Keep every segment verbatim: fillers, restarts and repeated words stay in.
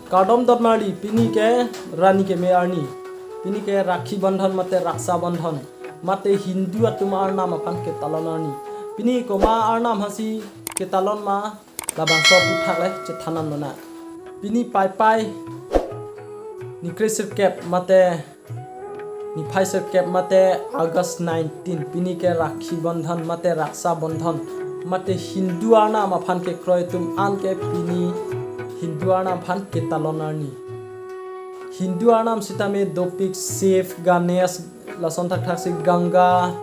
Kardom dot marli, pini ke Rani keme arni. Pini ke Rakhi Bandhan mate Raksha Bandhan, mate Hindu atum arnam aphan ketalon arni. Pini komat arnam hasi ketalon ma, labangso aphuthak le chethan nang lonang. Pini Paipai niphai sirkep mate niphai sirkep mate August nineteen, pini ke Rakhi Bandhan mate Raksha Bandhan, mate Hindu arnam aphan kekroi atum an ke pini Hindu arnam aphan ketalon arni. Hindu arnam sitame dopik Shiv, Ganesh, lason thakthaksi Ganga,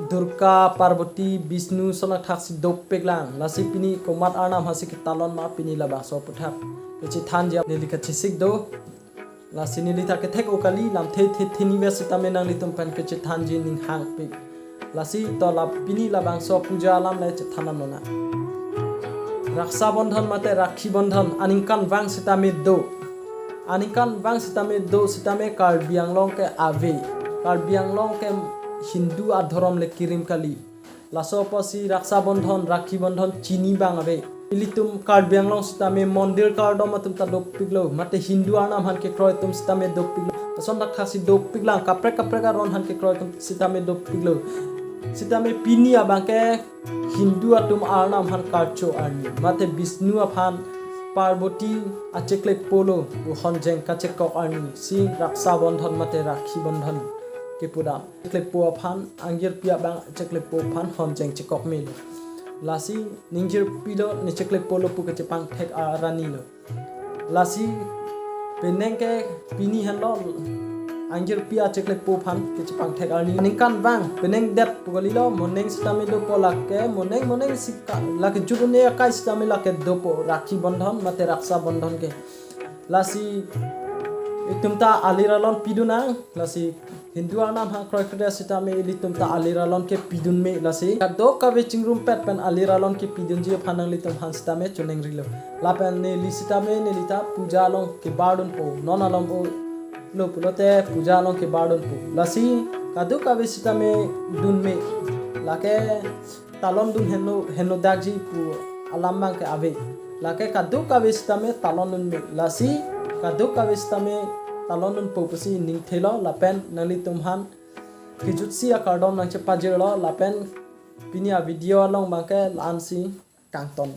Durga, Parvati, Vishnu, lason thakthaksi dopik lang. Lasi pini komat arnam hasi ketalon ma, pini labangso aphuthak kechethanji neli kachesik do. Lasi neli ta kethek-o kali, lamthe the theni ves sitame nanglitum pen kechethanji ning hangpik. Lasi to la pini labangso apuja alam le chethan nang lonang. Raksha Bandhan mate Rakhi Bandhan aningkanvang sitame do. Aningkanvang sitame do, sitame Karbi Anglong ke ave. Karbi Anglong ke Hindu adhorom le kirim kali. Laso apotsi Raksha Bandhan, Rakhi Bandhan chini abang ave. Ilitum Karbi Anglong sitame mondir kardom atum ta dopiklo, mate Hindu arnam aphan kekroi atum sitame dopiklo. Lason thakthaksi dopik lang, kaprek kaprek aron aphan kekroi atum sitame dopiklo. Sitame pini abang ke Hindu atum arnam aphan karcho arni, mate Vishnu aphan Parvati acheklepo lo, pu honjeng kachekok arni si Raksha Bandhan mate Rakhi Bandhan kepudam. Cheklepo aphan, angjirpi abang cheklepo aphan honjeng chekok melo. Lasi ningjirpi lo, ne cheklepo lo pu kechepangthek arni lo. Lasi penang ke pini henlo, angjirpi acheklepo aphan kechepangthek arni. Aningkanvang penang det pu kalilo, monang sitame dopo lake, monang monang sika lake jut un-e akai sitame lake dopo Rakhi Bandhan mate Raksha Bandhan ke. Lasi itum ta alir alon pidun nang, lasi Hindu arnam aphan kroikre sitame ilitum ta alir alon ke pidun me. Lasi kadokave chingrumpet pen alir alon kepidunji aphan nanglitum aphan sitame choningrilo. Lapen neli sitame neli ta puja along kebardunpo, non along o lo pulote puja along kebardunpo. Lasi kadokave sitame dun me, lake talon dun heno, henodakji pu alam abang ke ave. Lake kadokave sitame talon dun me. Lasi kadokave sitame talon dunpo pusi ningthelo, lapen nanglitum aphan kejutsi akardom nangchepajirlo, lapen pini avideo along abang ke la-ansi kangton.